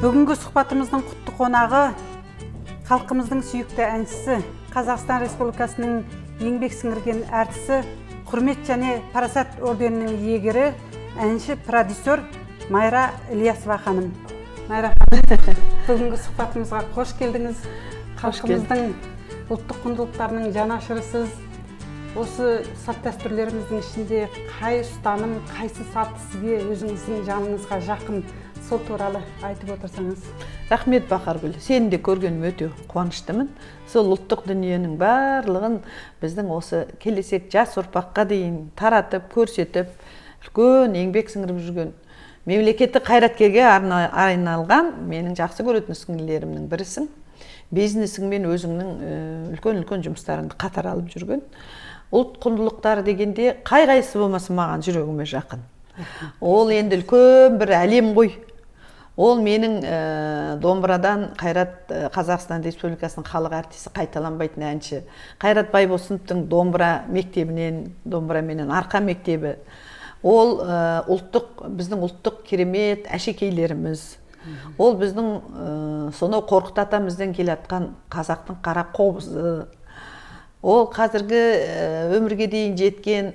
Бүгінгі сұхбатымыздың құтты қонағы халқымыздың сүйікті әншісі, Қазақстан Республикасының еңбек сіңірген әртісі, Құрмет және Парасат орденінің иегері, әнші, продюсер Майра Ілиясова ханым. Майра ханым, бүгінгі сұхбатымызға қош келдіңіз. Халқымыздың ұлттық құндылықтарының жанашырысыз. Осы салт дәстүрлеріміздің ішінде қай ұстаным, қайсы салт сізге, өзіңіздің жаныңызға жақын, сол туралы айтып отырсаңыз. Рахмет, Бахаргүл, сені де көргеніме өте қуаныштымын. Сол ұлттық дүниенің барлығын біздің осы келешек жас ұрпаққа дейін таратып, көрсетіп, үлкен еңбек сіңіріп жүрген мемлекеттік қайраткерге айналған менің жақсы көретін сіңлілерімнің бірісің. Бизнесіңмен өзіңнің үлкен үлкен жұмыстарыңды қатар алып жүрген. Ұлт құндылықтары дегенде, қай қайсысы болмасын маған, жүрегіме жақын. Ол енді үлкен бір әлем ғой. Ол менің домбырадан Қайрат, Қазақстан Республикасының халық әртісі, қайталанбайтын әнші Қайрат Байбосыновтың домбыра мектебінен, домбыраменен Арқа мектебі. Ол ұлттық, біздің ұлттық керемет әшекейлеріміз. Ол біздің сонау Қорқыт атамыздан келе жатқан қазақтың қара қобызы. Ол қазіргі өмірге дейін жеткен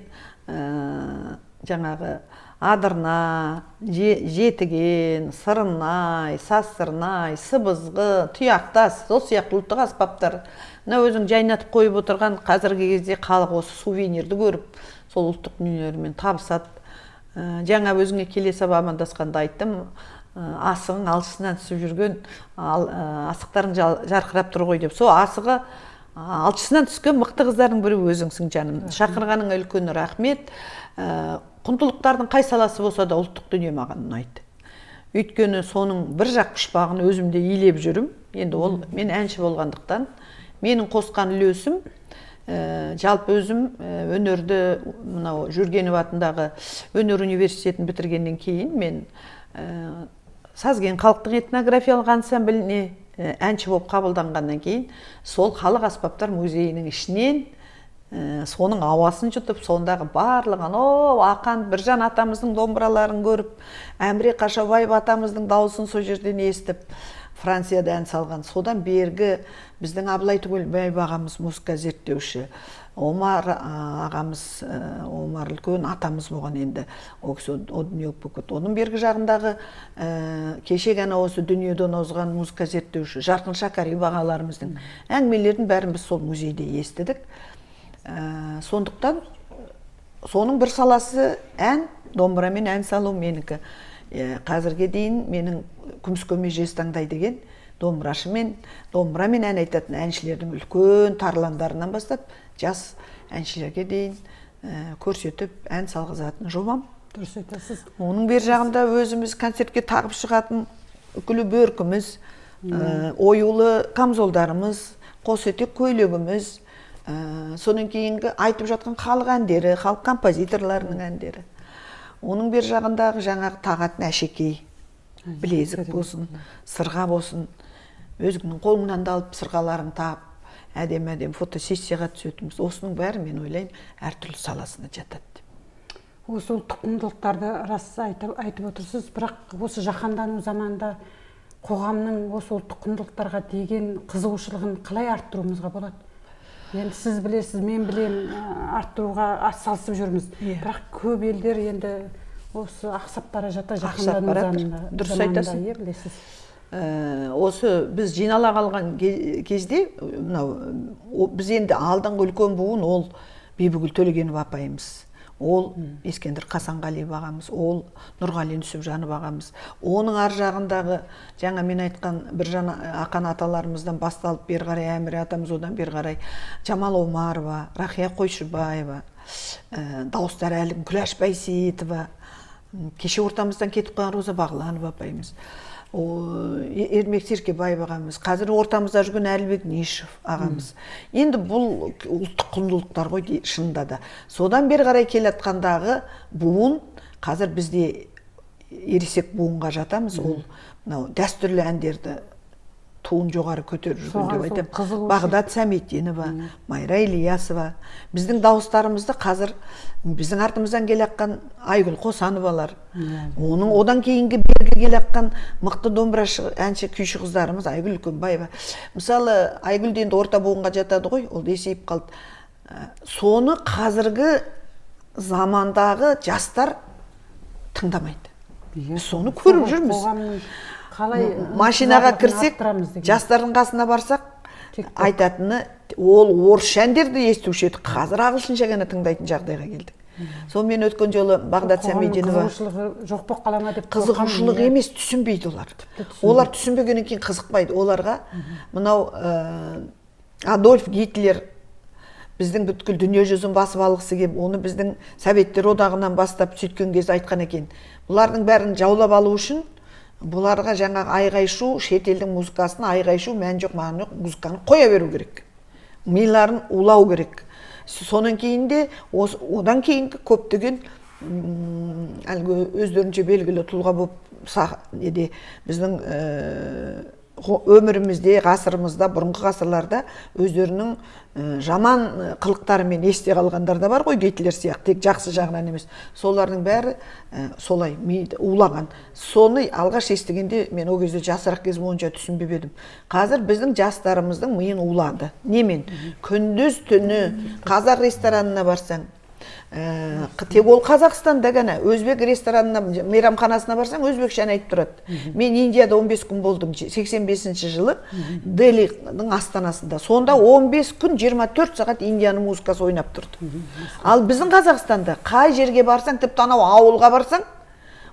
жаңағы адырна, жетіген, сырнай, саз сырнай, сыбызғы, тұяқтас, сол сияқты ұлттық аспаптар. Мына өзің жайнатып қойып отырған, қазіргі кезде халық осы сувенирді көріп, сол ұлттық дүниелермен табысады. Жаңа өзіңе келе сап амандасқанда айттым, асығың алшысынан түсіп жүрген, ал, асықтарың жарқырап тұр ғой деп. Сол асығы алшысынан түскен мықты қыздардың бірі өзіңсің, жаным. Шақырғаныңа үлкен рахмет. Құндылықтардың қай саласы болса да, ұлттық дүние маған ұнайды. Өйткені соның бір жақ пұшпағын өзім де илеп жүрмін. Енді ол мен әнші болғандықтан, менің қосқан үлесім, жалпы өзім өнерді мынау Жүргенов атындағы өнер университетін бітіргеннен кейін мен Сазген халықтық этнографиялық ансамбліне әнші болып қабылданғаннан кейін, сол халық аспаптар музейінің ішінен, соның ауасын жұтып, сондағы барлық анау Ақан, Біржан атамыздың домбыраларын көріп, Әміре Қашаубаев атамыздың дауысын сол жерден естіп, Францияда ән салған, содан бергі біздің Абылай Түгелбаев ағамыз, музыка зерттеуші, Омар ағамыз, Омар үлкен атамыз болған, енді ол кісі о дүниелік болып кетті. Оның бергі жағындағы кеше ғана осы дүниеден озған музыка зерттеуші Жарқын Шәкәрім ағаларымыздың әңгімелерін бәрін біз сол музейде естідік. Сондықтан соның бір саласы ән, домбырамен ән салу менікі. Қазірге дейін менің «Күміс көме жез таңдай» деген домбырашымен, домбырамен ән айтатын әншілердің үлкен тарландарынан бастап жас әншілерге дейін көрсетіп, ән салғызатын жобам. Дұрыс айтасыз. Оның бер жағында өзіміз концертке тағып шығатын үкілі бөркіміз, оюлы камзолдарымыз, қос етек көйлегіміз, содан кейінгі айтып жатқан халық әндері, халық композиторларының әндері. Оның бер жағындағы жаңағы тағатын әшекей, білезік болсын, сырға болсын, өзіңнің қолыңнан да алып, сырғаларың тағып, әдемі әдемі фотосессияға түсетінбіз. Осының бәрі, мен ойлаймын, әртүрлі саласына жатады деп. Осы ұлттық құндылықтарды рас айтып отырсыз, бірақ осы жаһандану заманында қоғамның осы ұлттық құндылықтарға деген қызығушылығын қалай арттыруымызға болады? Енді сіз білесіз, мен білемін, арттыруға атсалысып жүрміз. Бірақ көп елдер енді осы ақсап бара жатыр Ақсап жаһандану бара жатыр. Дұрыс заманында, айтасың. Иә, білесіз. Осы біз жинала қалған кезде мынау біз енді алдыңғы үлкен буын, ол Бибігүл Төлегенова апайымыз, ол Ескендір Қасанғалиев ағамыз, ол Нұрғали Нүсіпжанов ағамыз, оның ар жағындағы жаңа мен айтқан Біржан, Ақан аталарымыздан басталып, бері қарай Әміре атамыз, одан бері қарай Жамал Омарова, Рахия Қойшыбаева, дауыстары әлі Күләш Байсейітова, кеше ортамыздан кетіп қалған Роза Бағланова апайымыз, Ермек Серкебаев ағамыз, қазір ортамызда жүрген Әлібек Нишев ағамыз. Енді бұл ұлттық құндылықтар ғой шынында да. Содан бері қарай келе жатқандағы буын, қазір бізде ересек буынға жатамыз, ол мынау дәстүрлі әндерді туын жоғары көтеріп жүрген деп айтамын. Бағдат Сәметенова, Майра Ильясова. Біздің дауыстарымызды қазір біздің артымыздан келе жатқан Айгүл Қосановалар, оның одан кейінгі бергі келе жатқан мықты домбырашы, әнші, күйші қыздарымыз Айгүл Үлкенбаева. Мысалы, Айгүл де енді орта буынға жатады ғой, ол есейіп қалды. Соны қазіргі замандағы жастар тыңдамайды. Біз соны көріп жүрміз. Қалай машинаға кірсек, жастардың қасына барсақ, айтатыны ол орысша әндерді естуші еді, қазір ағылшынша ғана тыңдайтын жағдайға келдік. Сол мен өткен жолы Бағдат Сәмеденова қызығушылығы жоқ болып қала ма деп, қызығушылық емес, түсінбейді олар. Олар түсінбегеннен кейін қызықпайды. Оларға мынау Адольф Гитлер біздің бүткіл дүние жүзін басып алғысы келіп, оны біздің Советтер Одағынан бастап сөйткен кезде айтқан екен. Бұлардың бәрін жаулап алу үшін бұларға жаңағы айғай-шу, шетелдің музыкасын айғай-шу, мән жоқ, мағына жоқ, музыканы қоя беру керек. Миларын улау керек. Сонан кейін де, одан кейінгі көптеген әлгі өздерінше белгілі тұлға болып неде біздің өмірімізде, ғасырымызда, бұрынғы ғасырларда өздерінің жаман қылықтарымен есте қалғандар да бар ғой, Гитлер сияқты, тек жақсы жағынан емес. Солардың бәрі солай миды улаған. Соны алғаш естігенде мен ол кезде жасырақ кезім онша түсінбеп едім. Қазір біздің жастарымыздың миын улады. Немен? Күндіз түні қазақ ресторанына барсаң, тек ол Қазақстанда ғана, өзбек ресторанына, мейрамханасына барсаң, өзбекше ән айтып тұрады. Мен Индияда 15 күн болдым, 85 жылы Делидің астанасында. Сонда 15 күн 24 сағат Индияның музыкасы ойнап тұрды. Ал біздің Қазақстанда қай жерге барсаң, тіпті анау ауылға барсаң,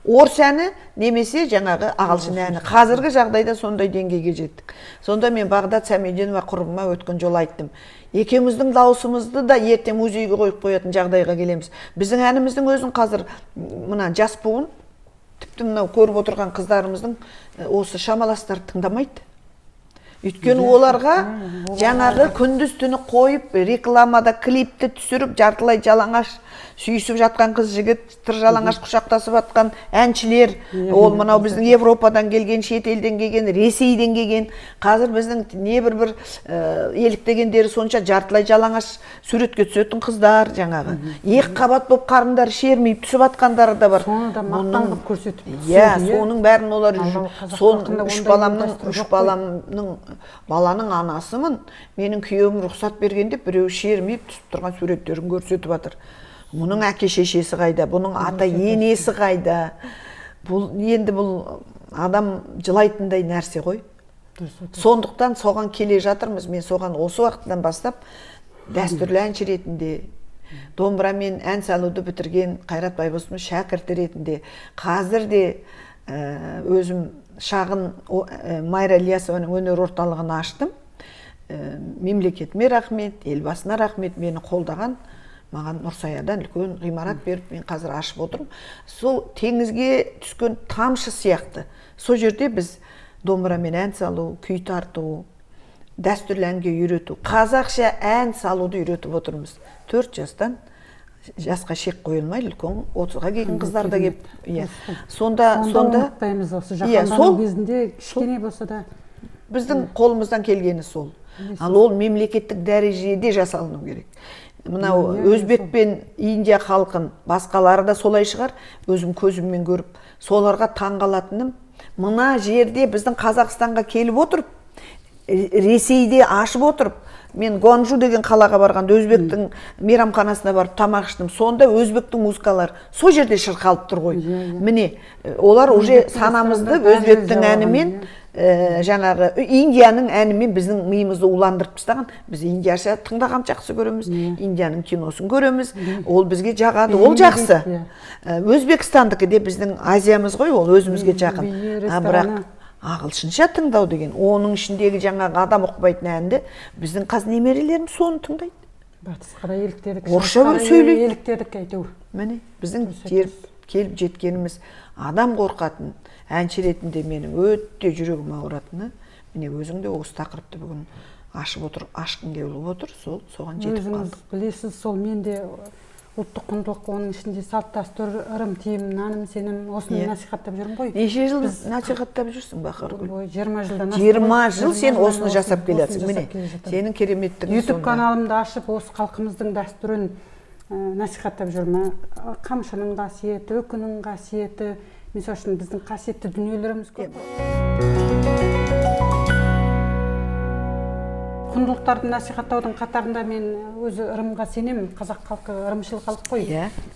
орыс әні немесе жаңағы ағылшын әні. Қазіргі жағдайда сондай деңгейге жеттік. Сонда мен Бағдат Сәмеденова құрбыма өткен жолы айттым. Екеуміздің дауысымызды да ертең музейге қойып қоятын жағдайға келеміз. Біздің әніміздің өзін қазір мына жас буын, тіпті мынау көріп отырған қыздарымыздың осы шамаластары тыңдамайды. Өйткені оларға жаңағы күндіз түні қойып, рекламада клипті түсіріп, жартылай жалаңаш сүйісіп жатқан қыз жігіт, тыр жалаңаш құшақтасып жатқан әншілер, ол мынау біздің Европадан келген, шетелден келген, Ресейден келген. Қазір біздің небір бір еліктегендері сонша жартылай жалаңаш суретке түсетін қыздар, жаңағы екі қабат болып қарындары шермиіп түсіп жатқандары да бар. Соны да мақтан қылып көрсетіп. Иә, соның бәрін олар үш баламның баланың анасымын, менің күйеуім рұқсат берген деп біреу шермиіп түсіп тұрған суреттерін көрсетіп жатыр. Мұның әке шешесі қайда, бұның ата енесі қайда? Бұл енді бұл адам жылайтындай нәрсе ғой. Сондықтан соған келе жатырмыз. Мен соған осы уақыттан бастап дәстүрлі әнші ретінде, домбырамен ән салуды бітірген Қайрат Байбосынның шәкірті ретінде, қазір де өзім шағын Майра Ильясованың өнер орталығын аштым. Мемлекетіме рахмет, елбасына рахмет, мені қолдаған, маған Нұрсаядан үлкен ғимарат беріп, мен қазір ашып отырмын. Сол теңізге түскен тамшы сияқты. Сол жерде біз домбырамен ән салу, күй тарту, дәстүрлі әнге үйрету, қазақша ән салуды үйретіп отырмыз. 4 жастан жасқа шек қойылмай, үлкен 30-ға келген қыздар да келіп, иә. Сонда ұмытпаймыз осы жаһандану кезінде кішкене болса да біздің қолымыздан келгені сол. Ал ол мемлекеттік дәрежеде жасалыну керек. Мынау өзбек пен Индия халқын, басқалары да солай шығар, өзім көзіммен көріп, соларға таңғалатыным, мына жерде біздің Қазақстанға келіп отырып, Ресейде ашып отырып, мен Гуанчжу деген қалаға барғанда өзбектің мейрамханасына барып тамақ іштім. Сонда өзбектің музыкалары сол жерде шырқалып тұр ғой. Міне, олар уже санамызды өзбектің әнімен, жаңағы Индияның әнімен біздің миымызды уландырып тастаған. Біз индияша тыңдаған жақсы көреміз, Индияның киносын көреміз, ол бізге жағады, ол жақсы. Өзбекстандікі де біздің Азиямыз ғой, ол өзімізге жақын. Бірақ ағылшынша тыңдау деген, оның ішіндегі жаңағы адам ұқпайтын әнді біздің қаз немерелеріміз соны тыңдайды. Батысқа да еліктедік, орысша сөйлейді. Еліктедік әйтеуір. Міне, біздің келіп жеткеніміз адам қорқатын әнші ретінде менің өте жүрегім ауыратыны, міне өзің де осы тақырыпты бүгін ашып отыр, ашқың келіп отыр, сол соған жетіп қалдық. Өзіңіз білесіз, сол мен де Ұлттық құндылық, оның ішінде салт дәстүр, ырым тыйым, наным сенім, осыны насихаттап жүрмін ғой. Неше жыл насихаттап жүрсің, Бахаргүл? 20 жылдан асты. 20 жыл сен осыны жасап келатсың. Міне, сенің кереметтігің. YouTube каналымды ашып, осы халқымыздың дәстүрін насихаттап жүрмін. Қамшының қасиеті, үкінің қасиеті, мысалы үшін біздің қасиетті дүниелеріміз көп. Құндылықтарды насихаттаудың қатарында мен өзі ырымға сенемін. Қазақ халқы ырымшыл халық қой.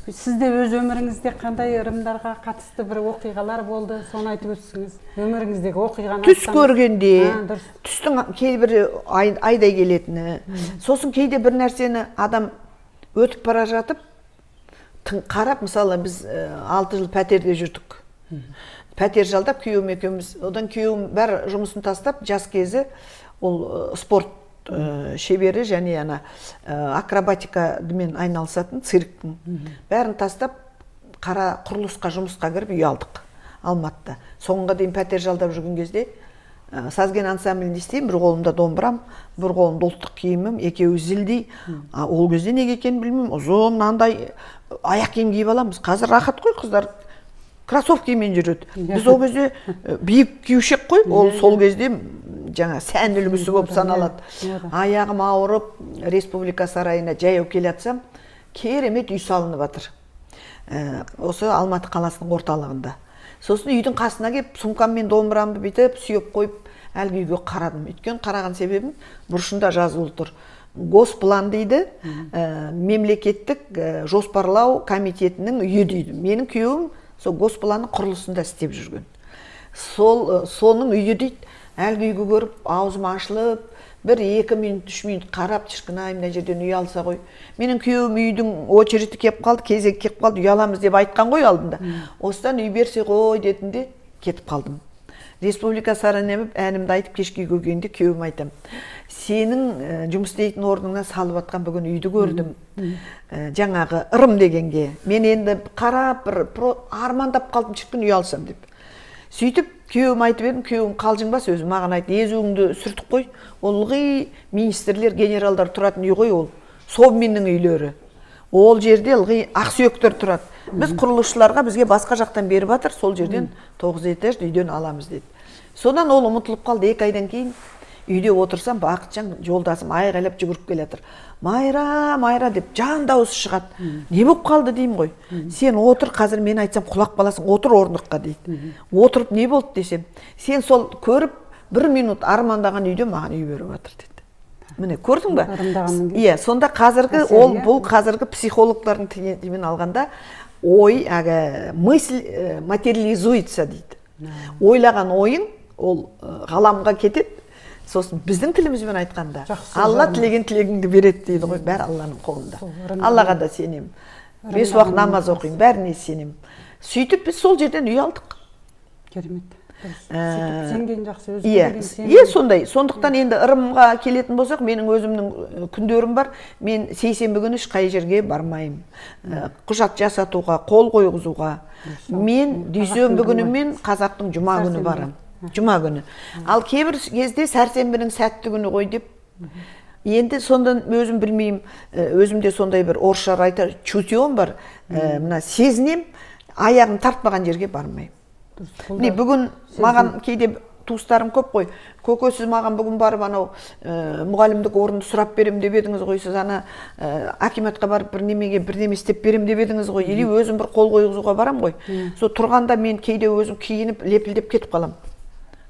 Сізде өз өміріңізде қандай ырымдарға қатысты бір оқиғалар болды, соны айтып өтсеңіз. Өміріңіздегі оқиғаны. Түс көргенде, түстің кейбір айдай келетіні. Сосын кейде бір нәрсені адам өтіп бара жатып, қарап, мысалы, біз 6 жыл пәтерде жүрдік. Пәтер жалдап, күйеуім екеуміз. Одан күйеуім бәрі жұмысын тастап, жас кезі ол спорт шебері және ана акробатикамен айналысатын цирктің бәрін тастап, қара құрылысқа жұмысқа кіріп үй алдық Алматыда. Соңға дейін пәтер жалдап жүрген кезде сазген ансамблінде істеймін, бір қолымда домбырам, бір қолымда ұлттық киімім, екеуі зілдей. Ол кезде неге екенін білмеймін, ұзын мынандай аяқ киім киіп аламыз. Қазір рахат қой, қыздар кроссовкимен жүреді. Біз ол кезде биік киюшек қой, ол сол кезде жаңа сән үлгісі болып саналады. Аяғым ауырып, Республика сарайына жаяу келе жатсам, керемет үй салынып жатыр. Осы Алматы қаласының орталығында. Сосын үйдің қасына келіп, сумкам мен домбырамды бүйтіп сүйеп қойып, әлгі үйге қарадым. Өйткені қараған себебім бұрышында жазулы тұр. Госплан дейді, мемлекеттік жоспарлау комитетінің үйі дейді. Менің күйеуім сол госпланның құрылысында істеп жүрген. Соның үйі дейді. Әлгі үйге көріп, аузым ашылып, 1-2 минут, 3 минут қарап, шіркін-ай, мына жерден үй алса ғой. Менің күйеуім үйдің очереті кеп қалды, кезегі кеп қалды, үй аламыз деп айтқан ғой алдында. Осыдан үй берсе ғой дедім де, кетіп қалдым. Республика сарайына барып, әнімді айтып, кешке үйге келгенде күйеуім айтам. Сенің жұмыс істейтін орныңнан салып атқан бүгін үйді көрдім. Жаңағы ырым дегенге. Мен енді қарап бір армандап қалдым, шіркін үй алсам деп. Сөйтіп күйеуім айтып едім, күйеуім қалжыңбас өзі маған айтты, езуіңді сүртіп қой, ол ылғи министрлер, генералдар тұратын үй ғой ол, Совминнің үйлері. Ол жерде ылғи ақсүйектер тұрады. Біз құрылысшыларға бізге басқа жақтан беріп жатыр, сол жерден 9 этаж үйден аламыз деді. Содан ол ұмытылып қалды. 2 айдан кейін үйде отырсам, Бақытжан жолдасым айғайлап жүгіріп келе жатыр. Майра, Майра деп жан дауысы шығады. Не болып қалды деймін ғой. Сен отыр, қазір мен айтсам құлақ баласың, отыр орындыққа дейді. Отырып не болды десем, сен сол көріп 1 минут армандаған үйде маған үй беріп жатыр деді. Міне, көрдің бе? Иә, сонда қазіргі ол бұл қазіргі психологтардың тілімен алғанда ой, әлгі мысль материализуется дейді. Ойлаған ойың ол ғаламға кетеді. Сосын біздің тілімізбен айтқанда, Алла тілеген тілегіңді береді дейді ғой, бәрі Алланың қолында. Аллаға да сенемін. 5 уақыт намаз оқимын, бәріне сенемін. Сөйтіп біз сол жерден үй алдық. Керемет. Сенген жақсы, өзі сенген. Иә, сондай. Сондықтан енді ырымға келетін болсақ, менің өзімнің күндерім бар. Мен сейсенбі күні ешқай жерге бармаймын. Құжат жасатуға, қол қойғызуға. Мен дүйсенбі күні мен қазақтың жұма күні барамын. Жұма күні. Ал кейбір кезде сәрсенбінің сәтті күні ғой деп. Енді сондан өзім білмеймін, өзімде сондай бір орысша айтар чутьем бар. Мына сезінем, аяғым тартпаған жерге бармаймын. Міне бүгін маған кейде туыстарым көп қой. Көке, сіз маған бүгін барып анау мұғалімдік орынды сұрап берем деп едіңіз ғой, сіз ана акиматқа барып бір немеге бірдеме істеп берем деп едіңіз ғой, или өзім бір қол қойғызуға барам ғой. Сол тұрғанда мен кейде өзім киініп лепілдеп кетіп қалам.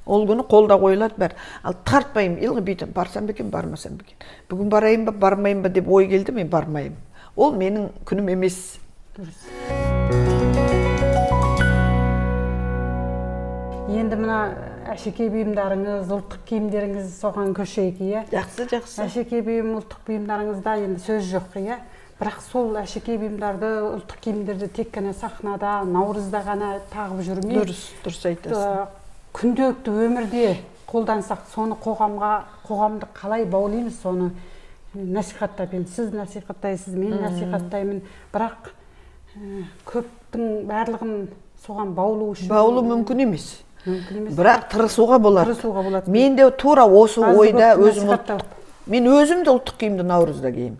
Ол күні қолда қойылады бәрі. Ал тартпаймын, ылғи бүйтіп барсам ба екен, бармасам ба екен. Бүгін барайын ба, бармайын ба деп ой келді, мен бармаймын. Ол менің күнім емес. Дұрыс. Енді мына әшекей бұйымдарыңыз, ұлттық киімдеріңіз, соған көшейік, иә? Жақсы, жақсы. Әшекей бұйым, ұлттық бұйымдарыңызда енді сөз жоқ, иә? Бірақ сол әшекей бұйымдарды, ұлттық киімдерді тек қана сахнада, наурызда ғана тағып жүрмей. Дұрыс, дұрыс айтасың. Күнделікті өмірде қолдансақ, соны қоғамға, қоғамды қалай баулимыз, соны насихаттап, енді сіз насихаттайсыз, мен насихаттаймын. Бірақ көптің барлығын соған баулу үшін баулу мүмкін емес. Мүмкін емес. Бірақ тырысуға болады. Тырысуға болады. Мен де тура осы ойда өзім ұлттық. Мен өзім де ұлттық киімді наурызда киемін.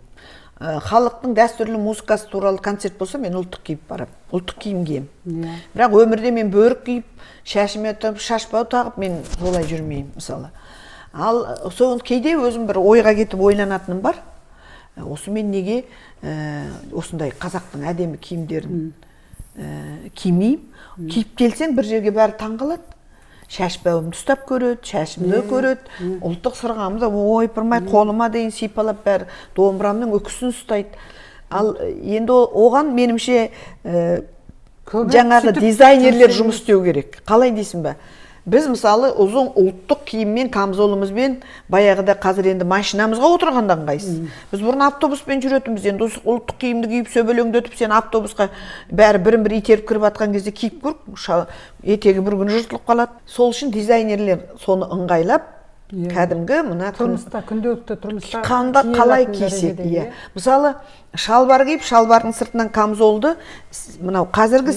Халықтың дәстүрлі музыкасы туралы концерт болса, мен ұлттық киіп барамын, ұлттық киім киемін. Бірақ өмірде мен бөрік киіп, шашыма шашбау тағып, мен олай жүрмеймін мысалы. Ал соны кейде өзім бір ойға кетіп ойланатыным бар. Осы мен неге осындай қазақтың әдемі киімдерін кимеймін? Киіп келсең бір жерге бәрі таңғалады. Шашбауымды ұстап көреді, шашымды көреді, ұлттық сырғамды ойпырмай қолыма дейін сипалап бәрі домбырамның үкісін ұстайды. Ал енді оған меніңше жаңағы дизайнерлер жұмыс істеу керек. Қалай дейсің бе? Біз мысалы ұзын ұлттық киіммен, камзолымызбен баяғыда, қазір енді машинамызға отырғанда ыңғайсыз. Біз бұрын автобуспен жүретінбіз, енді осы ұлттық киімді киіп сөбелеңдетіп сен автобусқа бәрі бірін-бірі итеріп кіріп жатқан кезде киіп көр, етегі бір күні жыртылып қалады. Сол үшін дизайнерлер соны ыңғайлап, кәдімгі мына тұрмыста, күнделікті тұрмыста қанда қалай кисек, иә. Мысалы, шалбар киіп, шалбардың сыртынан камзолды, мынау қазіргі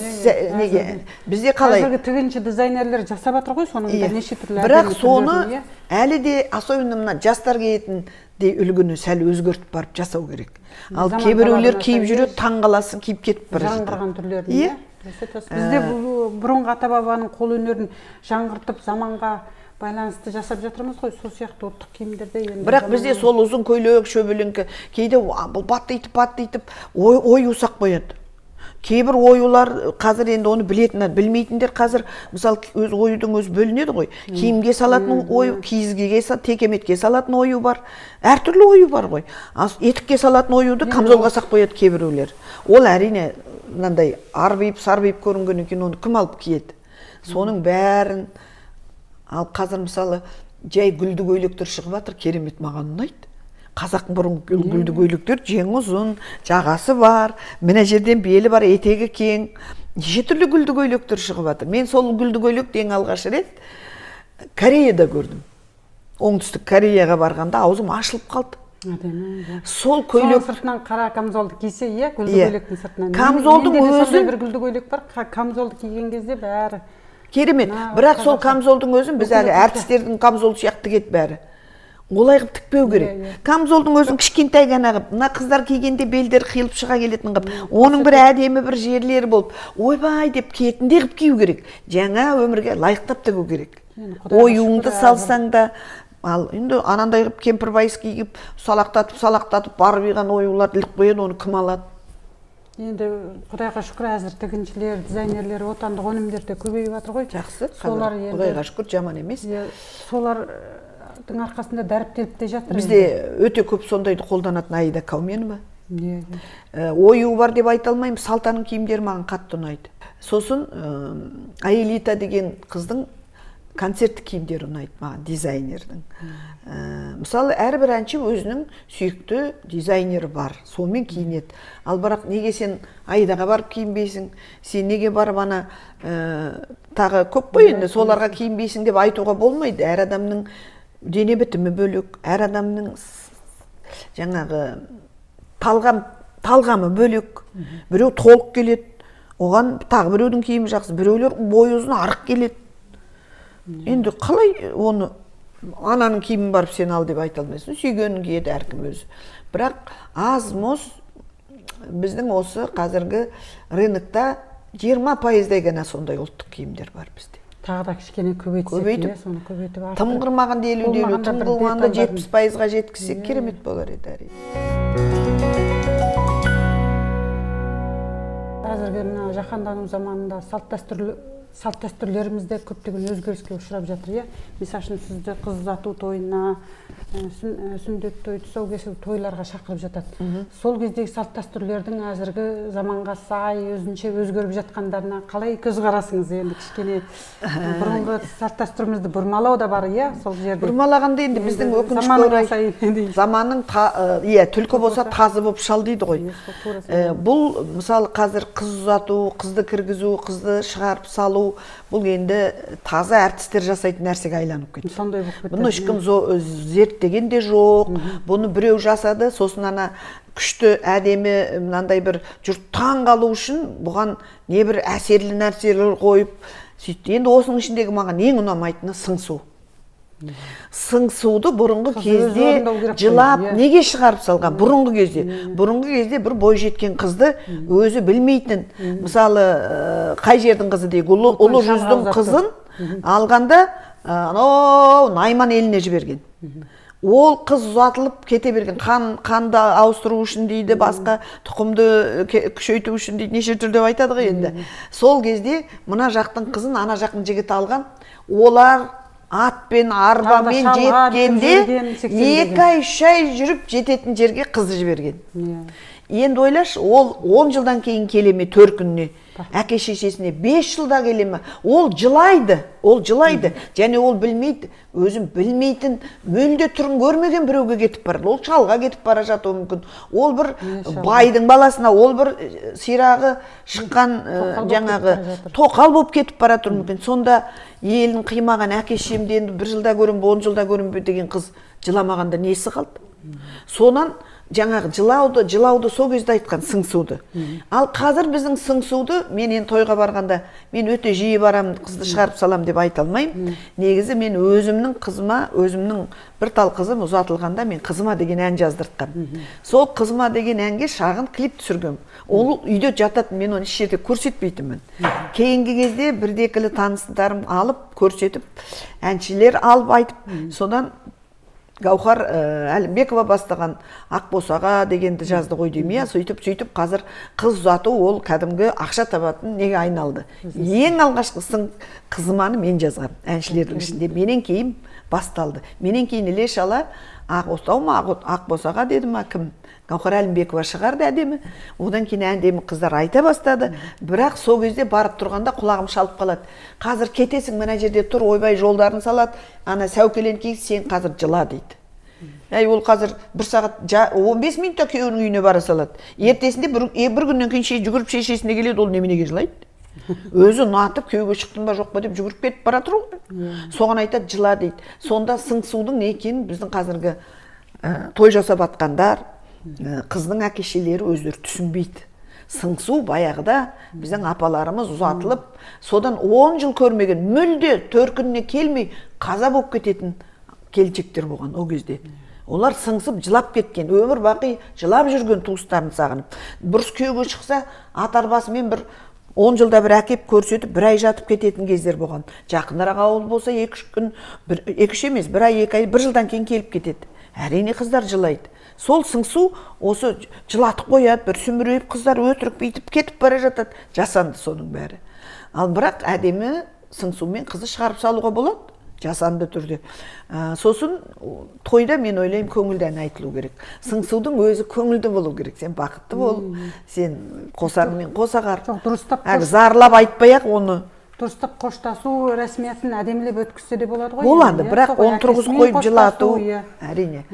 неге бізде қалай? Қазіргі тігінші дизайнерлер жасап жатыр ғой, соның да неше түрлі. Бірақ соны әлі де, особенно мына жастар киетіндей үлгіні сәл өзгертіп барып жасау керек. Ал кейбіреулер киіп жүреді, таң қаласың, киіп кетіп бара жатады. Жаңғырған түрлерін, иә. Бізде бұрынғы ата-бабаның қол өнерін жаңғыртып, заманға байланысты жасап жатырмыз ғой, сол сияқты ұлттық киімдерде енді. Бірақ бізде сол ұзын көйлек, шөбеленкі, кейде бұл баттитып ою сақ қояды. Кейбір оюлар қазір енді оны білетіндер, білмейтіндер қазір, мысалы, өз оюдың өзі бөлінеді ғой. Киімге салатын ою, киізге, текеметке салатын ою бар. Әртүрлі ою бар ғой. Етікке салатын оюды камзолға сақ қояды кейбіреулер. Ол әрине мынандай арбиып, сарбиып көрінгеннен кейін оны кім алып киеді? Соның бәрін. Ал қазір мысалы жай гүлді көйлектер шығып жатыр, керемет маған ұнайды. Қазақтың бұрынғы гүлді көйлектер жеңі ұзын, жағасы бар, мына жерден белі бар, етегі кең. Неше түрлі гүлді көйлектер шығып жатыр. Мен сол гүлді көйлекті ең алғаш рет Кореяда көрдім. Оңтүстік Кореяға барғанда аузым ашылып қалды. Сол көйлек сыртынан қара камзолды кисе, иә, гүлді көйлектің сыртынан. Камзолдың өзі бір гүлді көйлек бар, камзолды киген кезде бәрі керемет. Бірақ сол камзолдың өзін біз әлі әртістердің камзолы сияқты тігеді бәрі. Олай қылып тікпеу керек. Камзолдың өзін кішкентай ғана қылып, мына қыздар кигенде белдері қиылып шыға келетін қылып, оның бір әдемі бір жерлері болып, ойбай деп киетіндей қылып кию керек. Жаңа өмірге лайықтап тігу керек. Оюыңды салсаң да, ал енді анандай қылып кемпір байыс киіп, салақтатып, барып иған оюларды іліп қояды, оны кім алады? Енді Құдайға шүкір, әзір тігіншілер, дизайнерлер, отандық өнімдер де көбейіп жатыр ғой. Жақсы, Құдайға шүкір, жаман емес. Солардың арқасында дәріптеліп те жатыр. Бізде өте көп сондайды қолданатын Аида Кауменова. Ою бар деп айта алмаймын, Салтаның киімдері маған қатты ұнайды. Сосын Аэлита деген қыздың концерттік киімдері ұнайды маған, дизайнердің. Мысалы, әрбір әнші өзінің сүйікті дизайнері бар, сонымен киінеді. Ал бірақ неге сен Аидаға барып киінбейсің, сен неге барып ана тағы көп қой енді, соларға киінбейсің деп айтуға болмайды. Әр адамның дене бітімі бөлек, әр адамның жаңағы талғамы бөлек. Біреу толық келеді, оған тағы біреудің киімі жақсы, біреулер бойы ұзын арық келеді. Енді қалай оны ананың киімін барып сен ал деп айта алмайсың, сүйгенін киеді әркім өзі. Бірақ аз-мұз біздің осы қазіргі рынокта 20%-дай ғана сондай ұлттық киімдер бар бізде. Тағы да кішкене көбейтсек, соны көбейтіп арттырып. Тым қырмағанда 50-50, тым қылғанда 70%-ға жеткізсек керемет болар еді әрине. Қазіргі мына жаһандану заманында салт дәстүрлеріміз де көптеген өзгеріске ұшырап жатыр, иә. Мысалы үшін, сізді қыз ұзату тойына, сүндет той, тұсаукесер тойларға шақырып жатады. Сол кездегі салт дәстүрлердің әзіргі заманға сай өзінше өзгеріп жатқандарына қалай көзқарасыңыз? Енді кішкене бұрынғы салт дәстүрімізді бұрмалау да бар, иә, сол жерде. Бұрмалағанда енді біздің өкінішке орай заманның, иә, түлкі болса тазы болып шал дейді ғой. Бұл мысалы қазір қыз ұзату, қызды кіргізу, қызды шығарып салу, бұл енді таза әртістер жасайтын нәрсеге айланып кетті. Сондай болып кетті. Бұны ешкім зерттеген де жоқ. Бұны біреу жасады, сосын ана күшті, әдемі мынандай бір жұрт таң қалу үшін бұған небір әсерлі нәрселер қойып сөйтті. Енді осының ішіндегі маған ең ұнамайтыны сыңсу. Сыңсуды бұрынғы кезде жылап неге шығарып салған? Бұрынғы кезде. Бұрынғы кезде бір бой жеткен қызды өзі білмейтін. Мысалы, қай жердің қызы дейік, ұлы жүздің қызын алғанда анау Найман еліне жіберген. Ол қыз ұзатылып кете берген, қанды ауыстыру үшін дейді, басқа тұқымды күшейту үшін дейді, неше түрлі деп айтады ғой енді. Сол кезде мына жақтың қызын ана жақтың жігіті алған, олар атпен, арбамен жеткенде 2 ай, 3 ай жүріп жететін жерге қызды жіберген. Енді ойлашы, ол 10 жылдан кейін келе ме төркініне, әке шешесіне 5 жылда келе ме, ол жылайды, ол жылайды. Және ол білмейді, өзін білмейтін, мүлде түрін көрмеген біреуге кетіп барады. Ол шалға кетіп бара жатуы мүмкін. Ол бір байдың баласына, ол бір сирағы шыққан жаңағы тоқал болып кетіп бара жатуы мүмкін. Сонда елін қимаған әке шешемді енді 1 жылда көрем бе, 10 жылда көрем бе деген қыз жыламағанда несі қалды? Сонан жаңағы жылауды сол кезде айтқан сыңсуды. Ал қазір біздің сыңсуды, мен енді тойға барғанда, мен өте жиі барам, қызды шығарып салам деп айта алмаймын. Негізі мен өзімнің қызыма, өзімнің бір тал қызым ұзатылғанда мен қызыма деген ән жаздыртқам. Сол қызыма деген әнге шағын клип түсіргем. Ол үйде жататын, мен оны еш жерде көрсетпейтінмін. Кейінгі кезде бірде-екілі таныстарым алып, көрсетіп, әншілер алып айтып, содан Гаухар Әлімбекова бастаған Ақбосаға дегенді жазды ғой деймін, иә, сөйтіп қазір қыз ұзату ол кәдімгі ақша табатын неге айналды. Ең алғашқысын қызыманы мен жазғам әншілердің ішінде, менен кейін басталды. Менен кейін іле шала Ақ отау ма, Ақбосаға деді ма, кім? Гаухар Әлімбекова шығарды әдемі. Одан кейін әдемі қыздар айта бастады. Бірақ сол кезде барып тұрғанда құлағым шалып қалады. Қазір кетесің, мына жерде тұр, ойбай жолдарын салады. Ана сәукелен киіп, сен қазір жыла дейді. Әй, ол қазір 1 сағат 15 минутта күйеуінің үйіне бара салады. Ертесінде бір күннен кейін жүгіріп шешесіне келеді, ол неменеге жылайды? Өзі ұнатып күйеуге шықтым ба жоқ па деп жүгіріп кетіп бара тұр ғой. Соған айтады жыла дейді. Сонда сыңсудың не екенін біздің қазіргі той жасап атқандар, қыздың әке шешелері өздері түсінбейді. Сыңсу баяғыда біздің апаларымыз ұзатылып, содан 10 жыл көрмеген, мүлде төркініне келмей қаза болып кететін келіншектер болған ол кезде. Олар сыңсып жылап кеткен, өмір бақи жылап жүрген туыстарын сағынып. Бұрыс күйеуге шықса, ат арбасымен бір 10 жылда бір әкеп көрсетіп, бір ай жатып кететін кездер болған. Жақынырақ ауыл болса 2-3 күн, 2-3 емес, 1 ай, 2 ай, 1 жылдан кейін келіп кетеді. Әрине қыздар жылайды. Сол сыңсу осы жылатып қояды, бір сүмірейіп қыздар өтірік бүйтіп кетіп бара жатады. Жасанды соның бәрі. Ал бірақ әдемі сыңсумен қызды шығарып салуға болады, жасанды түрде. Сосын тойда мен ойлаймын көңілді ән айтылу керек. Сыңсудың өзі көңілді болу керек. Сен бақытты бол, сен қосағыңмен қосағар. Дұрыстап зарлап айтпай-ақ оны. Дұрыстап қоштасу рәсімиятын әдемілеп өткізсе де болады ғой. Болады, бірақ оны тұрғызып қойып жылату, әрине.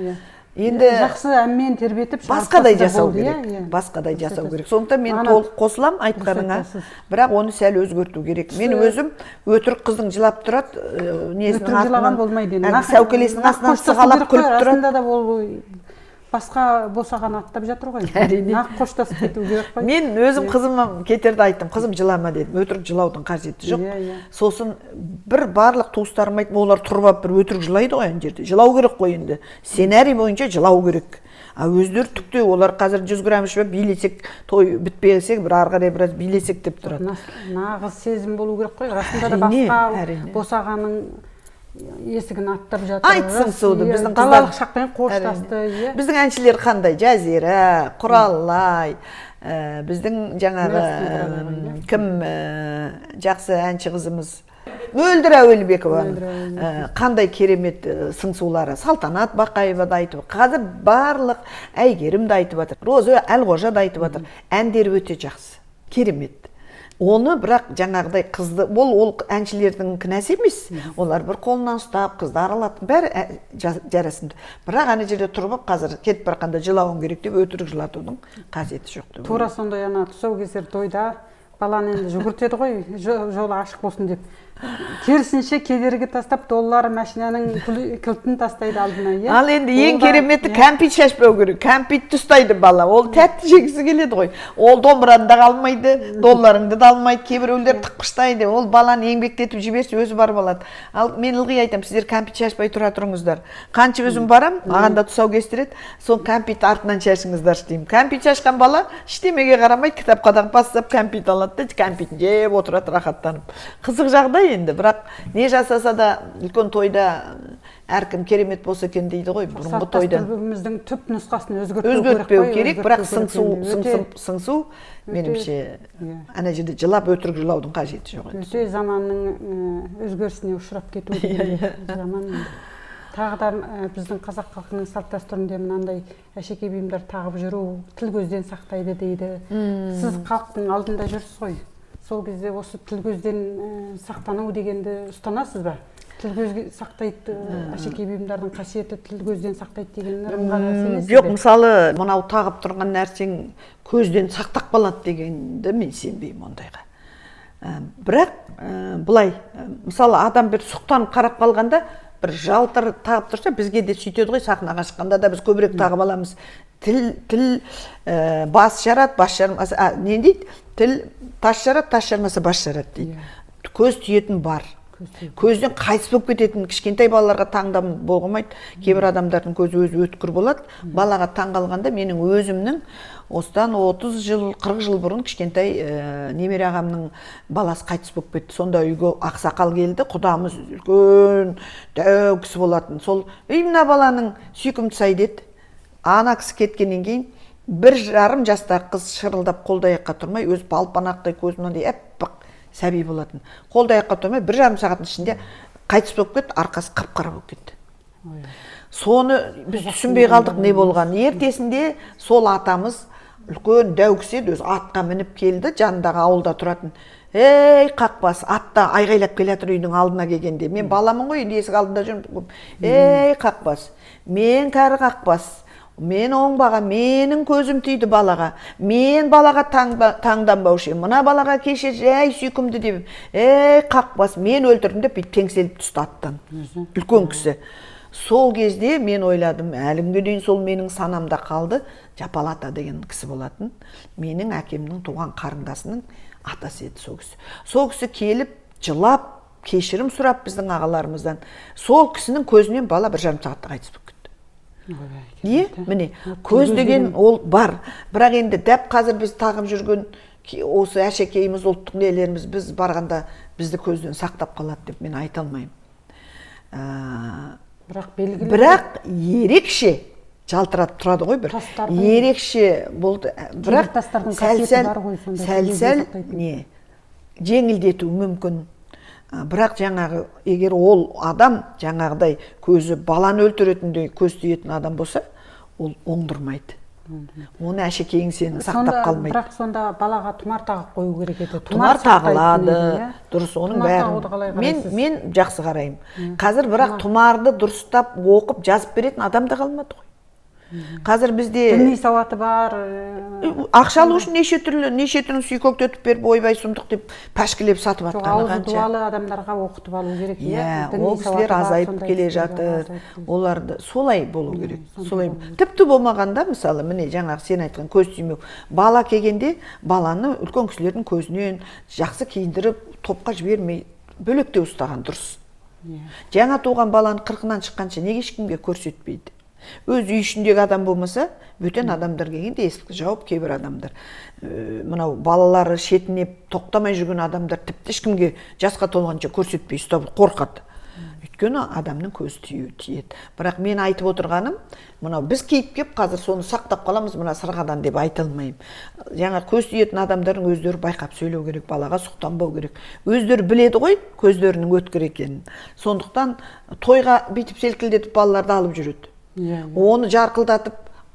Енді жақсы әнмен тербетіп басқадай жасау керек. Басқадай жасау керек. Сондықтан мен толық қосылам айтқаныңа, бірақ оны сәл өзгерту керек. Мен өзім өтірік қыздың жылап тұрады, несінің артынан болмайды. Сәукелесінің астынан сығалап күліп тұрады. Расында да ол басқа босаған аттап жатыр ғой. Әрине. Нақ қоштасып кету керек қой. Мен өзім қызыма кетерді айттым. Қызым жылама дедім. Өтірік жылаудың қажеті жоқ. Сосын бір барлық туыстарым айттым, олар тұрып алып бір өтірік жылайды ғой ана жерде. Жылау керек қой енді. Сценарий бойынша жылау керек. А өздері түкте, олар қазір 100 грамм ішіп билесек, той бітпесек, бір ары қарай біраз билесек деп тұрады. Нағыз сезім болу керек қой. Расында да басқа босағаның есігін аттап жатыр. Айтсын суды, біздің қыздар далалық шақпен қоштасты. Біздің әншілер қандай? Жазира, Құралай, біздің жаңағы кім жақсы әнші қызымыз Мөлдір Әуелбекованың қандай керемет сыңсулары. Салтанат Бақаева да айтып, қазір барлық Әйгерім де айтып жатыр, Роза Әлқожа да айтып жатыр. Әндері өте жақсы, керемет. Оны бірақ жаңағыдай қызды, ол әншілердің кінәсі емес. Олар бір қолынан ұстап, қызды аралатын, бәрі жарасымды. Бірақ ана жерде тұрып қазір кетіп барғанда жылауың керек деп өтірік жылатудың қажеті жоқ деп. Тура сондай ана тұсаукесер тойда Баланы енді жүгіртеді ғой, жолы ашық болсын деп. Керісінше кедергі тастап, доллар, машинаның кілтін тастайды алдына. Иә? Ал енді ең кереметі кәмпит шашпау керек. Кәмпитті ұстайды бала. Ол тәтті жегісі келеді ғой. Ол домбыраны да алмайды, долларыңды да алмайды, кейбіреулер тықпыштайды. Ол баланы еңбектетіп жіберсе өзі барып алады. Ал мен ылғи айтамын, сіздер кәмпит шашпай тұра тұрыңыздар. Қанша өзім барам, маған да тұсау кестіреді. Сол кәмпит артынан шашыңыздаршы деймін. Кәмпит шашқан бала ештемеге қарамайды, кітапқа да бастап кәмпит алады да, кәмпитін жеп отырады рахаттанып. Қызық жағдай енді, бірақ не жасаса да үлкен тойда әркім керемет болса екен дейді ғой, бұрынғы тойдан. Салт-дәстүріміздің түп нұсқасын өзгертпеу керек, бірақ сыңсу меніңше ана жерде жылап өтірік жылаудың қажеті жоқ. Өте заманның өзгерісіне ұшырап кету заман. Тағы да біздің қазақ халқының салт-дәстүрінде мынандай әшекей бұйымдар тағып жүру тіл көзден сақтайды дейді. Сіз халықтың алдында жүрсіз ғой. Сол кезде осы тіл көзден сақтану дегенді ұстанасыз ба? Тіл көзге сақтайды, әшекей бұйымдардың қасиеті тіл көзден сақтайды деген ырымға сенесіз бе? Жоқ, мысалы, мынау тағып тұрған нәрсең көзден сақтап қалады дегенді мен сенбеймін ондайға. Бірақ былай, мысалы, адам бір сұқтанып қарап қалғанда бір жалтыр тағып тұрса, бізге де сөйтеді ғой, сахнаға шыққанда да біз көбірек тағып аламыз. Тіл бас жарады, бас жармаса, не дейді? Тіл тас жарады, тас жармаса бас жарады дейді. Көз түйетін бар. Көзден қайтыс болып кететін кішкентай балаларға таңдам болмайды. Кейбір адамдардың көзі өзі өткір болады. Балаға таң қалғанда менің өзімнің осыдан 30 жыл, 40 жыл бұрын кішкентай немере ағамның баласы қайтыс болып кетті. Сонда үйге ақсақал келді, құдамыз үлкен дәу кісі болатын. Сол, ей, мына баланың сүйкімдісі ай деді. Ана кісі кеткеннен кейін 1,5 жастағы қыз шырылдап қолды аяққа тұрмай, өз балпанақтай көзі мынандай аппақ сәби болатын. Қолды аяққа тұрмай 1,5 сағаттың ішінде қайтыс болып кетті, арқасы қап-қара болып кетті. Соны біз түсінбей қалдық не болғанын. Ертесінде сол атамыз үлкен дәу кісі еді, өзі атқа мініп келді, жанындағы ауылда тұратын. Ей, қақбас, атта айғайлап келе жатыр үйдің алдына келгенде. Мен баламын ғой, енді есік алдында жүрмін. Ей, қақбас, мен кәрі қақбас, мен оңбаған, менің көзім тиді балаға. Мен балаға таңданбаушы едім. Мына балаға кеше жай сүйкімді деп. Ей, қақбас, мен өлтірдім деп бүйтіп теңселіп түсті аттан. Үлкен кісі. Сол кезде мен ойладым, әлі күнге дейін сол менің санамда қалды. Жапал ата деген кісі болатын. Менің әкемнің туған қарындасының атасы еді сол кісі. Сол кісі келіп, жылап, кешірім сұрап біздің ағаларымыздан. Сол кісінің көзінен бала 1,5 сағатта қайтыс болып кетті. Не? Міне, көз деген ол бар. Бірақ енді дәп қазір біз тағып жүрген осы әшекейіміз, ұлттық нелеріміз біз барғанда бізді көзден сақтап қалады деп мен айта алмаймын. Бірақ белгілі. Бірақ ерекше жалтыратып тұрады ғой бір. Ерекше болды. Бірақ сәл-сәл не жеңілдету мүмкін. Бірақ жаңағы егер ол адам жаңағыдай көзі баланы өлтіретіндей көз түйетін адам болса, ол оңдырмайды. Оны әшекейің сені сақтап қалмайды. Бірақ сонда балаға тұмар тағып қою керек еді. Тұмар тағылады, дұрыс, оның бәрін. Мен жақсы қараймын. Қазір бірақ тұмарды дұрыстап оқып жазып беретін адам да қалмады ғой. Қазір бізде діни сауаты бар. Ақша алу үшін неше түрлі, неше түрін сүйкектетіп беріп, ойбай сұмдық деп пәшкілеп сатып жатқаны қанша. Ауызы дуалы адамдарға оқытып алу керек. Иә, ол кісілер азайып келе жатыр. Оларды солай болу керек. Солай. Тіпті болмағанда, мысалы, міне жаңағы сен айтқан көз тимеу. Бала келгенде баланы үлкен кісілердің көзінен жақсы киіндіріп, топқа жібермей бөлектеу ұстаған дұрыс. Жаңа туған баланы 40-нан шыққанша неге ешкімге көрсетпейді? Өз үй ішіндегі адам болмаса, бөтен адамдар келгенде есікті жауып кейбір адамдар. Мынау балалары шетінеп тоқтамай жүрген адамдар тіпті ешкімге жасқа толғанша көрсетпей ұстап қорқады. Өйткені адамның көзі тиеді. Бірақ мен айтып отырғаным, мынау біз киіп кеп қазір соны сақтап қаламыз мына сырғадан деп айта алмаймын. Жаңа көз тиетін адамдардың өздері байқап сөйлеу керек, балаға сұқтанбау керек. Өздері біледі ғой көздерінің өткір екенін. Сондықтан тойға бүйтіп селкілдетіп балаларды алып жүреді. Оны жарқылдатып,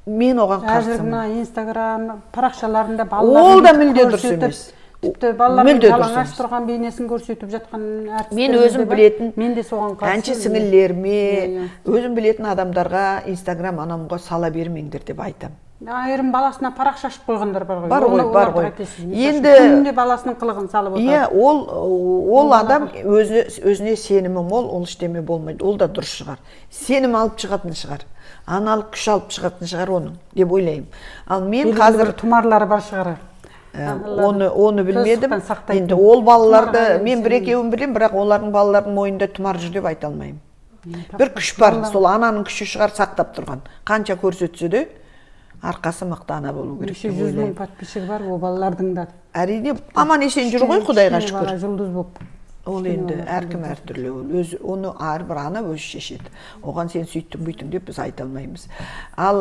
мен оған қарсымын. Қазір мына Инстаграм парақшаларында балалар ол да мүлде дұрыс емес. Тіпті балалардың жалаңаш тұрған бейнесін көрсетіп жатқан әртістер. Мен өзім білетін, мен де соған қарсы. Әнші сіңілілеріме, өзім білетін адамдарға Инстаграм анамға сала бермеңдер деп айтам. Айырым баласына парақ шашып қойғандар бар ғой. Бар ғой, бар ғой. Енді күнде баласының қылығын салып отырады. Иә, ол адам өзіне сенімі мол, ол ештеме болмайды. Ол да дұрыс шығар. Сенім алып шығатын шығар. Аналық күш алып шығатын шығар оның деп ойлаймын. Ал мен қазір тұмарлары бар шығар. Оны білмедім. Енді ол балаларды мен бір екеуін білемін, бірақ олардың балаларының мойнында тұмар жүр деп айта алмаймын. Бір күш бар, сол ананың күші шығар сақтап тұрған. Қанша көрсетсе де арқасы мықты ана болу керек. Неше жүз мың подписчигі бар ол балалардың да. Әрине, аман есен жүр ғой, Құдайға шүкір. Жұлдыз болып. Ол енді әркім әртүрлі, өзі оны әрбір ана өзі шешеді. Оған сен сөйттің бүйттің деп біз айта алмаймыз. Ал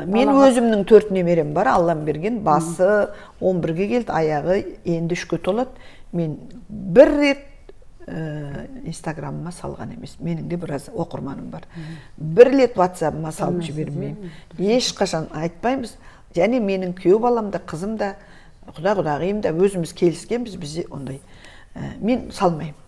мен өзімнің 4 немерем бар, Аллам берген, басы 11-ге келді, аяғы енді 3-ке толады. Мен бір рет Инстаграмыма салған емес. Менің де біраз оқырманым бар. Бір рет WhatsApp'ыма салып жібермеймін. Ешқашан айтпаймыз. Және менің күйеу балам да, қызым да, құда-құдағиым да өзіміз келіскенбіз, бізде ондай. Мен салмаймын.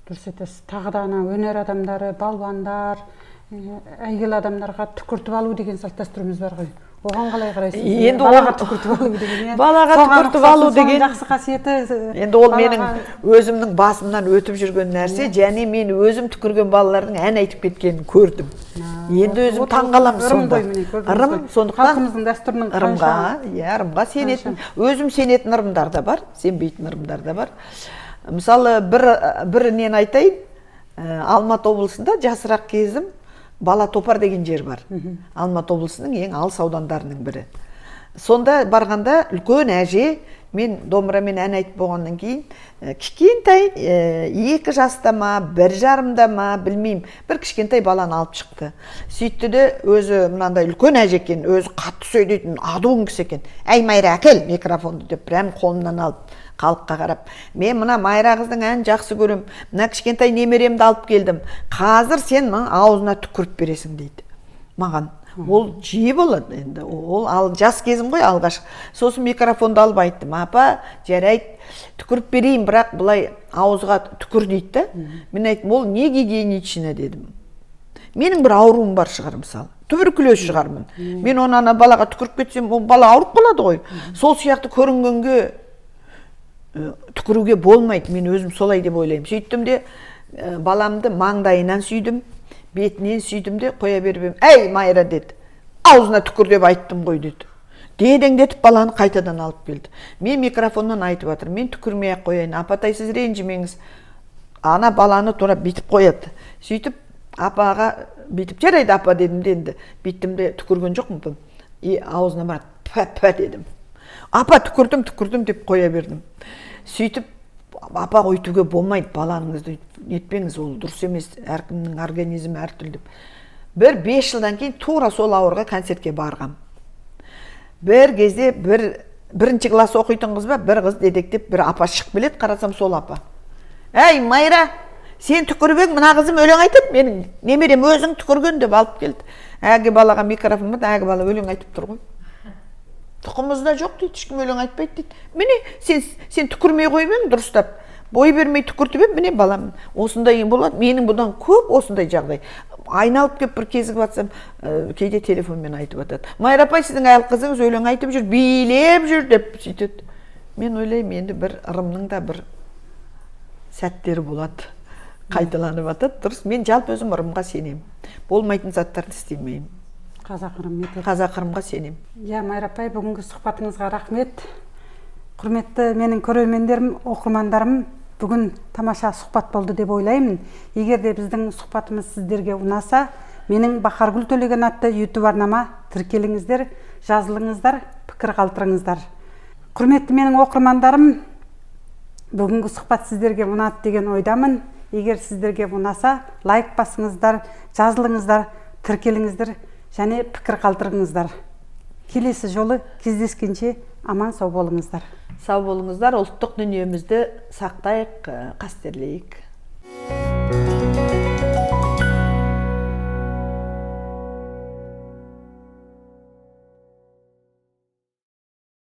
Дұрыс айтасыз. Тағы да ана өнер адамдары, балуандар, әйгілі адамдарға түкіртіп алу деген салт дәстүріміз бар ғой. Оған қалай қарайсыз? Енді балаға түкіртіп алу деген, балаға түкіртіп алу деген жақсы қасиеті. Енді ол менің өзімнің басымнан өтіп жүрген нәрсе, және мен өзім түкірген балалардың ән айтып кеткенін көрдім. Енді өзім таңғаламын сонда. Ырым, сондықтан халқымыздың дәстүрінің ырымға, иә, ырымға сенетін, өзім сенетін ырымдар да бар, сенбейтін ырымдар да бар. Мысалы, бір нені айтайын, Алматы облысында жасырақ кезім Бала Топар деген жер бар. Алматы облысының ең алыс аудандарының бірі. Сонда барғанда үлкен әже, мен домбырамен ән айтып болғаннан кейін, кішкентай 2 жаста ма, 1,5-да ма, білмеймін, бір кішкентай баланы алып шықты. Сөйтті де өзі мынандай үлкен әже екен, өзі қатты сөйлейтін, адуын кісі екен. Әй Майра, әкел микрофонды деп прям қолымнан алып, халыққа қарап, мен мына Майра қыздың әнін жақсы көрем, мына кішкентай немеремді алып келдім, қазір сен мына аузына түкіріп бересің дейді маған. Ол жиі болады енді, ол ал жас кезім ғой алғаш. Сосын микрофонды алып айттым, апа, жарайды, түкіріп берейін, бірақ былай ауызға түкір дейді да. Мен айттым, ол не гигиенично дедім. Менің бір ауруым бар шығар мысалы, туберкулез шығармын. Мен оны ана балаға түкіріп кетсем, ол бала ауырып қалады ғой. Сол сияқты көрінгенге түкіруге болмайды, мен өзім солай деп ойлаймын. Сөйттім де баламды маңдайынан сүйдім, бетінен сүйдім де қоя беріп едім. Әй Майра деді, аузына түкір деп айттым ғой деді. Дедеңдетіп баланы қайтадан алып келді. Мен микрофоннан айтып жатырмын, мен түкірмей ақ қояйын, апатай сіз ренжімеңіз. Ана баланы тура бүйтіп қояды. Сөйтіп апаға бүйтіп, жарайды апа дедім де енді, бүйттім де түкірген жоқпын. И аузына барып пә пә дедім. Апа түкірдім, түкірдім деп қоя бердім. Сөйтіп апа өйтуге болмайды, балаңызды нетпеңіз, ол дұрыс емес, әркімнің организмі әртүрлі деп. Бір 5 жылдан кейін тура сол ауырға концертке барғам. Бір кезде бірінші класс оқитын қыз ба, бір қыз дедектеп бір апа шығып келеді, қарасам сол апа. Әй Майра, сен түкіріп ең, мына қызым өлең айтады, менің немерем өзің түкірген деп алып келді. Әлгі балаға микрофон бар, әлгі бала өлең айтып тұр ғой. Тұқымызда жоқ дейді, ешкім өлең айтпайды дейді. Міне, сен түкірмей қойып ең, дұрыстап. Бой бермей түкіртіп ем, міне балам осындай болады. Менің бұдан көп осындай жағдай. Айналып кеп бір кезігіп атсам, кейде телефонмен айтып атады. Майра апай, сіздің әйел қызыңыз өлең айтып жүр, билеп жүр деп сөйтеді. Мен ойлаймын, енді бір ырымның да бір сәттері болады. Қайталанып атады, дұрыс. Мен жалпы өзім ырымға сенемін. Болмайтын заттарды істемеймін. Қазақ ырым етеді. Қазақ ырымға сенемін. Иә, Майра апай, бүгінгі сұхбатыңызға рахмет. Құрметті менің көрермендерім, оқырмандарым, бүгін тамаша сұхбат болды деп ойлаймын. Егер де біздің сұхбатымыз сіздерге ұнаса, менің Бахаргүл Төлеген атты YouTube арнама тіркеліңіздер, жазылыңыздар, пікір қалдырыңыздар. Құрметті менің оқырмандарым, бүгінгі сұхбат сіздерге ұнады деген ойдамын. Егер сіздерге ұнаса, лайк басыңыздар, жазылыңыздар, тіркеліңіздер және пікір қалдырыңыздар. Келесі жолы кездескенше аман сау болыңыздар. Сау болыңыздар, ұлттық дүниемізді сақтайық, қастерлейік.